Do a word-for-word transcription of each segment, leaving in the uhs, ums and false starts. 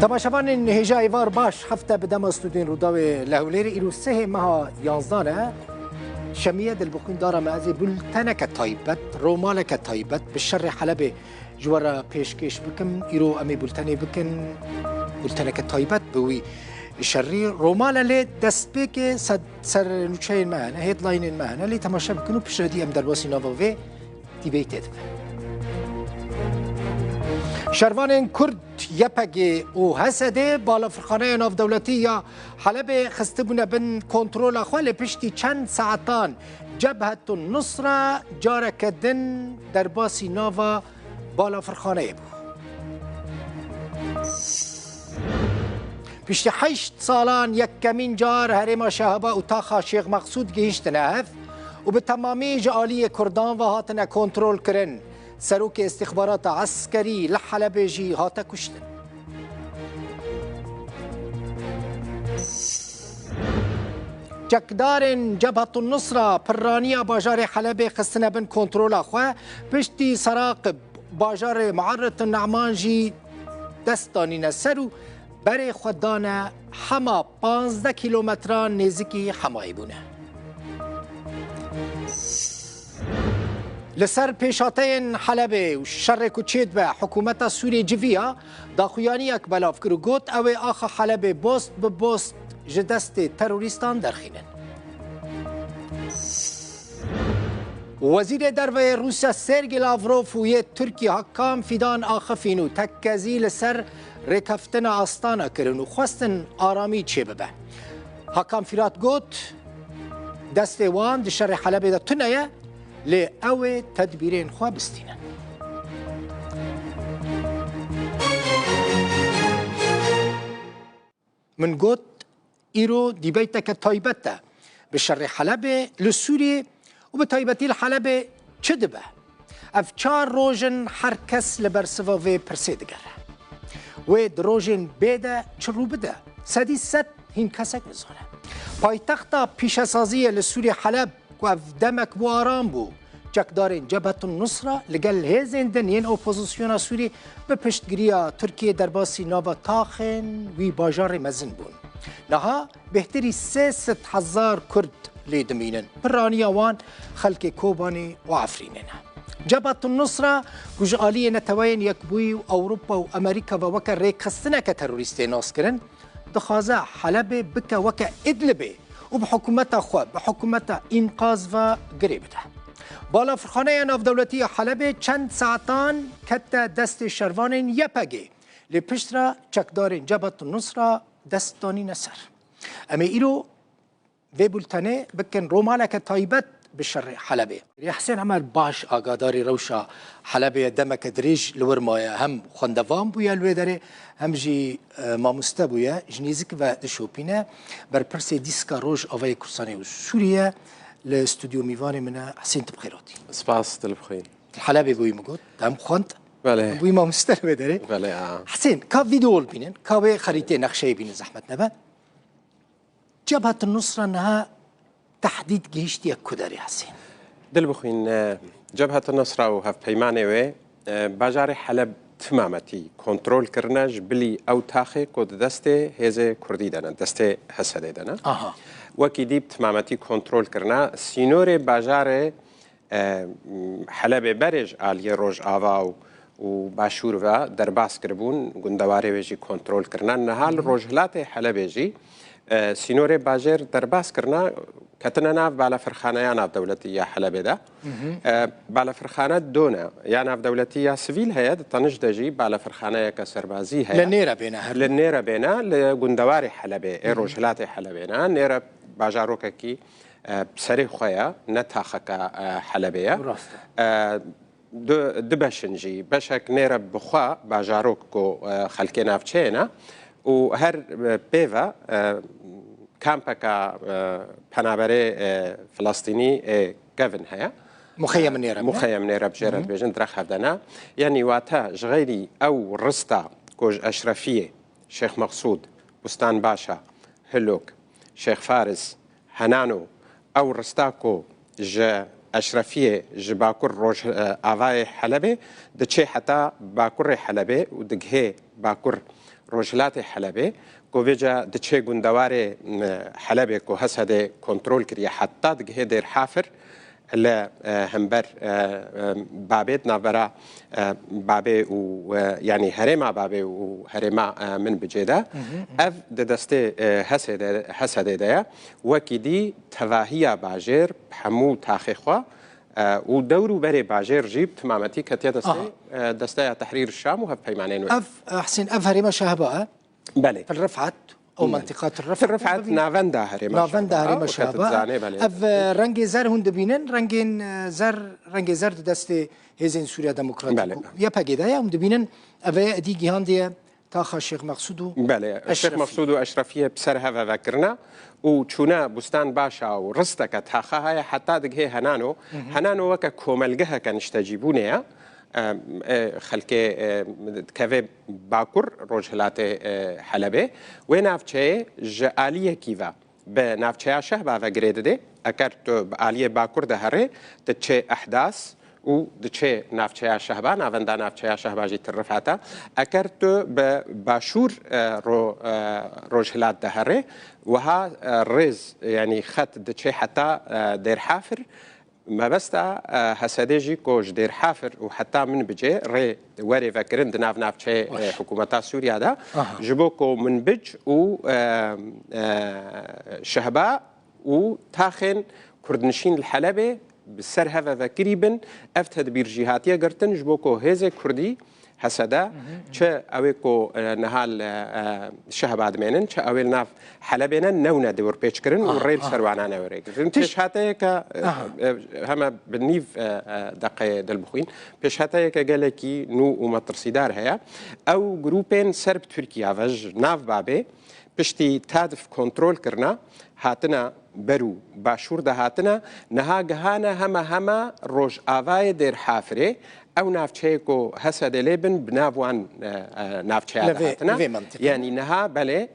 Temaşevanên hêja êvar baş, hefte bi dema stûdyoyên Rûdawê li Hewlêrê, îro sehê meha yanzdan e. Şemiye dilbixwîn dara me, ez ê bulteneke taybet, romaleke taybet bi şerê Helebê ji we re pêşkêş bikim. Îro em ê bultenê bikin, bulteneke taybet bi wî şerî. Romale lê destpêkê sed-, ser nûçeyên me hene, headlineên me hene, lê temaşe bikin û piştre dî em derbasî nava vê dîbeytê dikin. Şervanên Kurd, Y P G û H S D balafirxaneya navdewletî ya Helebê xistibûne bin kontrola xwe, lê piştî çend saetan Cebhetun Nusra careke din derbasî nava balafirxaneyê bû. Piştî heşt salan yekemîn car herêma Şehaba û taxa Şêx Meqsûd gihîştine hev û bi temamî ji aliyê Kurdan ve hatine kontrol kirin. Serokê Îstixbarata Eskerî li Helebê jî hate kuştin. Çekdarên Cebhetun Nusra pirraniya bajarê Helebê xistine bin kontrola xwe, piştî Seraqib bajarê Muarret Ne'man jî dest danîne ser û berê xwe dane Hema, panzdeh kîlometran nêzîkî Hemayê bûne. Li ser pêşhateyên Helebê û şerê ku çêdibe, hikûmeta Sûriyê civiya daxuyaniyek belav kir û got, ew ê axa Helebê bost bi bost ji destê terorîstan derxînin. Wezîrê Derve yê Rûsya Sergî Lavrov û yê Tirkî Hakan Fîdan axifîn û tekkezî li ser rêkeftina Astana kirin û xwestin aramî çêbibe. Hakan Fîrat got, destê wan di şerê Helebê de tune ye, lê ew ê tedbîrên xwe bistînin. Min got, îro dîbeyteke taybet e. Bi şerê Helebê li Sûriyê û bi taybetî li Helebê çi dibe? Ev çar roj in her kes li bersiva vê pirsê digere. Wê di rojên bê de çi rû bide? Sedî sed hîn kesek nizane. Paytexta pîşesaziyê li Sûriyê Heleb, ku ev demek bû aram bû, çekdarên Cebhetun Nusra li gel hêzên din yên opozisyona Sûrî bi piştgiriya Tirkiyê derbasî nava taxên wî bajarê mezin bûn. Niha bêhtirî sê sed hezar Kurd lê dimînin. Piraniya wan xelkê Kobanê û Efrînê ne. Cebhetun Nusra, ku ji aliyê Neteweyên Yekbûyî û Ewropa û Amerîka ve weke rêkxistineke terorîstê nas kirin, dixwaze Helebê bike weke Idlibê û bi hikûmeta xwe, bi hikûmeta Înkaz ve girê bide. Balafirxaneya Navdewletî ya Helebê çend saetan kete destê şervanên Y P G, lê piştre çekdarên Cebhetun Nusra dest danîne ser. Em ê îro vê bultenê bikin romaleke taybet bi şerê Helebê. Rêya Hisên Emer baş agadarî rewşa Helebê ye, demeke dirêj li wir maye. Hem xwendevan bûye li wê derê, hem jî, e, mamoste bûye. Ji nêzik ve dişopîne berpirsê dîska Rojavayê Kurdistanê û Sûriye. Li stûdyo mîvanê min e. Hisên, tu bi xêr hatî. Spas, tu li bi xêr. Helebê bûyî, min got. Hem xwend, Belê. Hem bûyî mamoste li wê derê. Belê, a. Hisên, ka vîdeo li bînin, ka wê xerîtê nexşeyê bînin, zehmet nebe. Cebhet Nusra niha tehdîd gihîştiye ku derê, Hisên? Dil bixwîn, e, Cebhet Nusra û hevpeymanê wê, e, bajarê Heleb timametî kontrol kirine, ji bilî ew taxê ku di destê hêzê Kurdî de ne, destê H S D'ê de ne. Aha. Wekî dî bi timametî kontrol kirine. Sînorê bajarê e, Helebê berê ji aliyê Rojava û, û Başûr ve derbas kiribûn, gundewarê wê jî kontrol kirine. Niha li Hı hı. rojhilatê Helebê jî, e, sînorê bajêr derbas kirine, ketine nav balafirxaneya navdewletî ya Helebê de. Hı hı. E, balafirxane done ya navdewletî ya sivîl heye, di Tenij de jî balafirxaneyeke serbazî heye. Li nêre bêne her Li nêre bêne, li gundewarê Helebê, ê Hı hı. rojhilatê Helebê ne. Nêre bajarokekî e, bi serê xwe ye, ne taxeke, e, Helebê ye. Rast e. E, du, du beş in jî. Beşek nêre bi xwe bajarok ku, e, xelkê navçeyê ne û her, e, pê ve, e, kampeke, e, penaberê, e, Filistînî ê kevin heye. Muxeyem nêre, ne? Muxeyem nêre bi jê re Hı hı. dibêjin, direxev de ne. Yanî wate ji xeyrî ew rista ku ji Eşrefiyê, Şêx Meqsûd, Bustan Başa, Hilok, Şêx Faris, Henano, ew rista ku ji Eşrefiyê, ji bakur roj, e, avayê Helebê diçê heta bakurê Helebê û digihê bakur rojhilatê Helebê, ku vêca diçe gundewarê, m, Helebê ku Hesedê kontrol kiriye, heta digihê Dêr Hafir, li, e, hember, e, e, Babê, di navbera, e, Babê û, e, yanî herêma Babê û herêma, e, Minbicê de. Ev di destê, e, Hesedê, Hesedê de ye. Wekî dî tevahiya bajêr, hemû taxê xwe, e, û dewr û berê bajêr jî bi timametî ketiye destê, Aha. e, Desteya Tehrîr Şam û hevpeymanên wê. Ev, e, Hesên, ev herêma Şehba e? Belê. Til Rifat, ew Belê. Mentiqa Til Rifat Til Rifat bibîn. Navenda herêma Navenda Şehba, herêma weke tu Şehba. dizanê, belê. Ev, e, rengê zer hûn dibînin, rengên, e, zer, rengê zer di destê Hêzên Sûriya Demokratîk Belê. û Y P G de ye, hûn dibînin, ev ê edî gihandiye taxa Şêx Meqsûd û Belê, Şêx Eşrefî. Meqsûd û Eşrefiyê bi ser heve vekirine û çûne Bustan Başa û risteke taxa heye heta digihê Henano. Hı hı. Henano weke komelgeheke niştecîbûnê ye. E, e, xelkê, e, dikeve bakur rojhilatê, e, Helebê. Wê navçeyê ji aliyekî ve bi navçeya Şehba ve girê dide. Eker tu bi aliyê bakur de herê, diçê Ehdas û diçê navçeya Şehba, navenda navçeya Şehba jî Til Rifat e. Eker tu bi başûr, e, ro-, e, rojhilat de herê, wiha, e, rêz, yanî xet diçê heta, e, Dêr Hafir. Mebesta, e, Hesedê jî ku ji Dêr Hafir û heta Minbicê rê were vekirin di nav navçeyê, e, Baş. hikûmeta Sûriya de, Aha. ji bo ku Minbic û, e, e, Şehba û taxên kurdnişîn li Helebê bi ser heve vekirî bin, ev tedbîr jî hatiye girtin, ji bo ku hêzê kurdî Hesede, Hı hı. çi ew ê ku, e, niha li, e, Şehba dimênin, çi ew ê li nav Helebê ne, newne dewrpêçkirin û Aha, rê li aha. ser wana newêrê girin. Tiş- Pêşhateyeke, e, Aha. e, heme bi nîv, e, e, deqeyê dilbixwîn. Pêşhateyeke gelekî nû û metirsîdar heye. Ew grûpên ser bi Tirkiya ve ji nav Babê, piştî Tadif kontrol kirina, hatine ber û başûr de hatine, niha gihane heme heme rojavayê Dêr Hafirê, ew navçeyê ku Hesedê lê bin bi nav wan, e, e, navçeya Li de vê, hatine. li vê mentiqê. Yanî niha belê,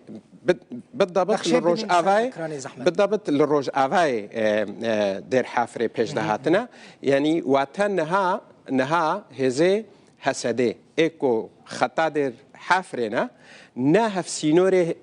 bi, bidabit Nexşê li bidin rojavayê, ser ekranê zehmet. bidabit li rojavayê, e, e, Dêr Hafirê pêş de Hı hı. hatine. Yanî wate niha, niha hêzê Hesedê ê ku xeta Dêr Hafirê ne, ne hevsînorê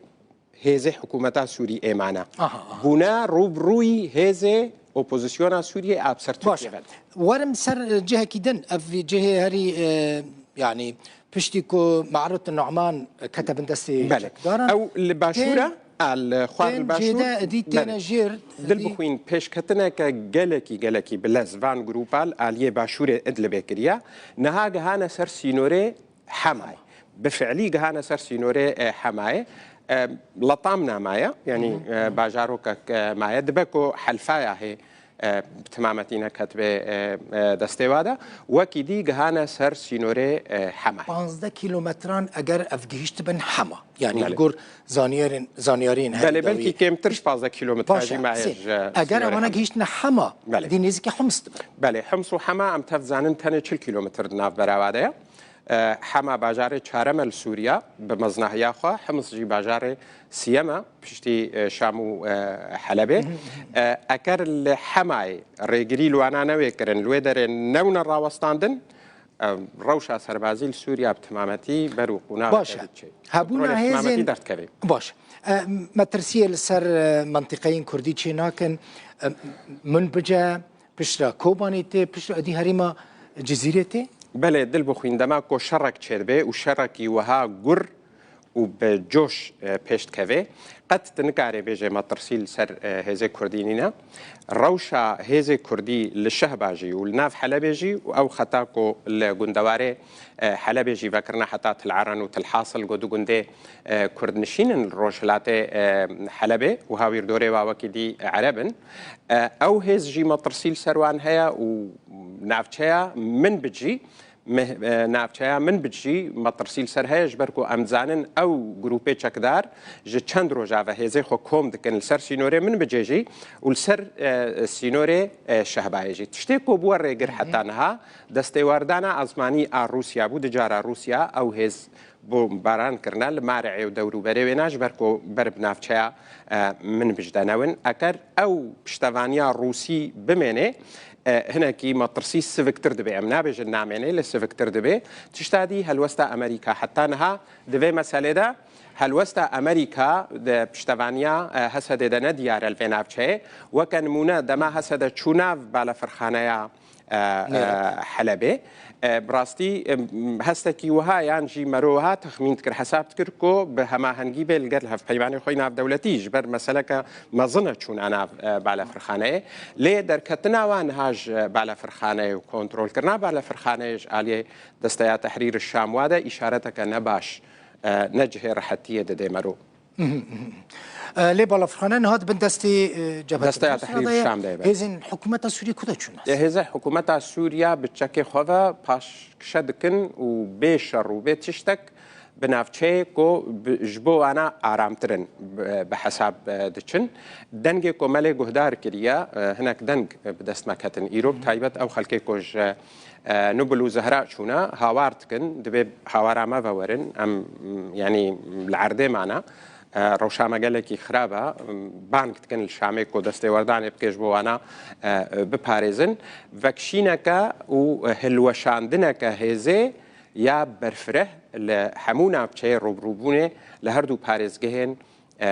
hêzê hikûmeta Sûrî ê mane. Aha, aha. Bûne rûbirûyî hêzê opozisyona Sûriyê a bi ser Baş. Tirkiye ve. Werim ser, e, cihekî din. Ev cihê herî, e, yanî piştî ku Me'rûf Nu'man kete bin destê Belê. çekdaran, Ew li başûr e, tên, a, li xwar li tên başûr. cêde dî têne Belê. jêr, Dil dî bixwîn pêşketineke gelekî, gelekî bi lez van grûpa li aliyê başûrê Idlibê kiriye. Niha gihane ser sînorê Hemayê. Bi fiilî gihane ser sînorê, e, Hemayê. E, Letamna maye, yanî, Hı hı. e, bajarokek, e, maye. Dibe ku Helfaya hê, e, bi timametî neketibê, e, e, destê wa de. Wekî dî gihane ser sînorê, e, Hemayê. Panzdeh kîlometran eger ev gihîştibin Hema. Yanî Belê. li gor zaniyarên, zaniyariyên Belê, herî belkî dawî. kêmtir ji panzdeh kîlometre Baş jî e, maye Hüseyin. ji Eger sînorê ewana Hema. gihîştine Hema, Belê. dî nêzîkî Hims dibe. Belê, Hims û Hema em tev zanin tenê çil kîlometr di nav berawa de ye. E, Hema bajarê çarem e li Sûriya, bi meznahiya xwe. Hims jî bajarê siyem e, piştî, e, Şam û, e, Helebê. E, eker li Hemayê rêgirî li wana newê kirin, li wê derê newne rawestandin, e, rewşa serbazî li Sûriya bi timametî ber û qûna Baş e. diçe. Hebûna Kontrolê bi timametî hêzên derdikeve. Baş. E, metirsiyê li ser, e, mentiqeyên Kurdî çê nakin. E, Minbice, piştre Kobanê tê, piştre edî herêma Cizîrê tê? Belê, dil bixwîn dema ku şerek çêdibe û şerekî wiha gur û bi coş, e, pêş dikeve, qet tu nikarê bêje metirsî li ser, e, hêzê Kurdî nîne. Rewşa hêzê Kurdî li Şehba jî û li nav Helebê jî û ew xeta ku li gundewarê, e, Helebê jî vekirine heta Til Eren û Til Hasil ku du gundê, e, Kurdnişîn in li rojhilatê, e, Helebê û hawîrdorê wa wekî dî Ereb in. E, ew hêz jî metirsî li ser wan heye û navçeya Minbic jî, meh-, e, navçeya Minbic jî metirsî li ser heye, ji ber ku em dizanin ew grûpê çekdar ji çend roja ve hêzê xwe kom dikin li ser sînorê Minbicê jî û li ser, e, sînorê, e, Şehbayê jî. Tiştê ku bûye rêgir Hı hı. heta niha, destêwerdana ezmanî a Rûsya bû, di cara Rûsya ew hêz bombaran kirine li Marê û dewrûberê wê ne, ji ber ku ber bi navçeya, e, Minbic de newin. Eker ew piştevaniya Rûsî bimêne, E, hinekî metirsî siviktir dibe. Em nabêjin namênê, lê siviktir dibe. Tişta dî helwesta Amerîka heta niha di vê meselê de helwesta Amerîka di piştevaniya, e, Hesedê de ne diyar e li vê navçeyê. Weke nimûne dema Hesede çû nav balefirxaneya, e, e, Helebê. E, bi rastî, e, hestekî wiha yan jî mero wiha texmîn dikir, hesab dikir ku bi hemahengî bê li gel hevpeymanê xwe navdewletî ji ber meseleke mezin e çûna nav, e, balefirxaneyê. Lê derketina wan niha ji balefirxaneyê û kontrolkirina balefirxaneyê ji aliyê Desteya Tehrîr Şam wa de îşareteke ne baş, e, ne cihê rehetiyê dide mero. E, lê balafirxane niha di bin destê, e, Cebheta Desteya Nusra Tehrîr de ye. Şam de ye, be. Hêzên hikûmeta Sûriyê ku de çûne? E, hêzê hikûmeta Sûriya bi çekê xwe ve paşkişe dikin û bê şer û bê tiştek bi navçeyê ku bi, ji bo wana aramtir in bi, bi hesab, e, diçin. Dengê ku me lê guhdar kiriye, e, hinek deng bi dest me ketin îro, bi taybet ew xelkê ku ji, e, Nubul û Zehra çûne, hawar dikin, dibê hawara me ve werin, em, m, yanî li erdê mane, e, rewşa me gelekî xirab e, m, bang dikin li Şamê ku destêwerdanê bike ji bo wana, e, biparêzin. Vekşîneke û hilweşandineke hêzê ya berfireh li hemû navçeyê rûbirûbûnê li her du parêzgehên, e,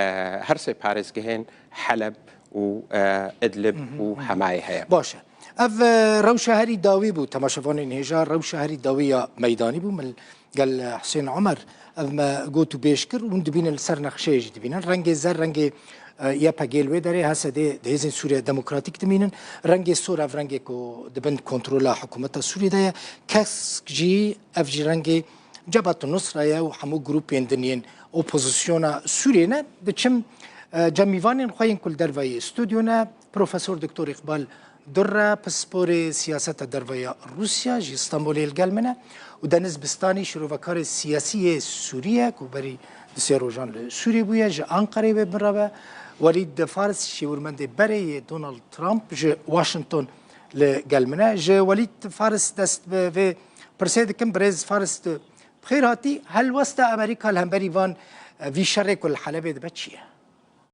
her sê parêzgehên Heleb û, e, Idlib û Hemayê heye. Baş e. Ev, e, rewşa herî dawî bû, temaşevanên hêja, rewşa herî dawî ya meydanî bû. Min gel, e, Husên Omer, ev me got û bêj kir, hûn dibînin li ser nexşeyê jî dibînin. Rengê zer, rengê, e, Y P G li wê derê, H S D di Hêzên Sûriya Demokratîk dimînin. Rengê sor ev rengê ku di bin kontrola hikûmeta Sûriyê de ye. Kesk jî, ev jî rengê Cebhat Nusra ye û hemû grûpên din yên opozisyona Sûriyê ne. Diçim, e, cem mîvanên xwe yên ku li derveyê stûdyo ne, Profesor Doktor Îqbal Durre, pisporê siyaseta derve ya Rûsya, ji Stenbolê li gel min e, û Deniz Bistanî, şîrovekarê siyasî yê Sûrî ye, ku berî du sê rojan li Sûrî bûye, ji Anqerê wê bi min re be. Welîd Faris, şêwirmendê berê yê Donald Trump, ji Washington li gel min e. Ji Welîd Faris dest bi vê pirsê dikim, birêz Faris, tu bi xêr hatî. Helwesta Amerîka li hemberî van, e, vî şerê ku li Helebê dibe çi ye?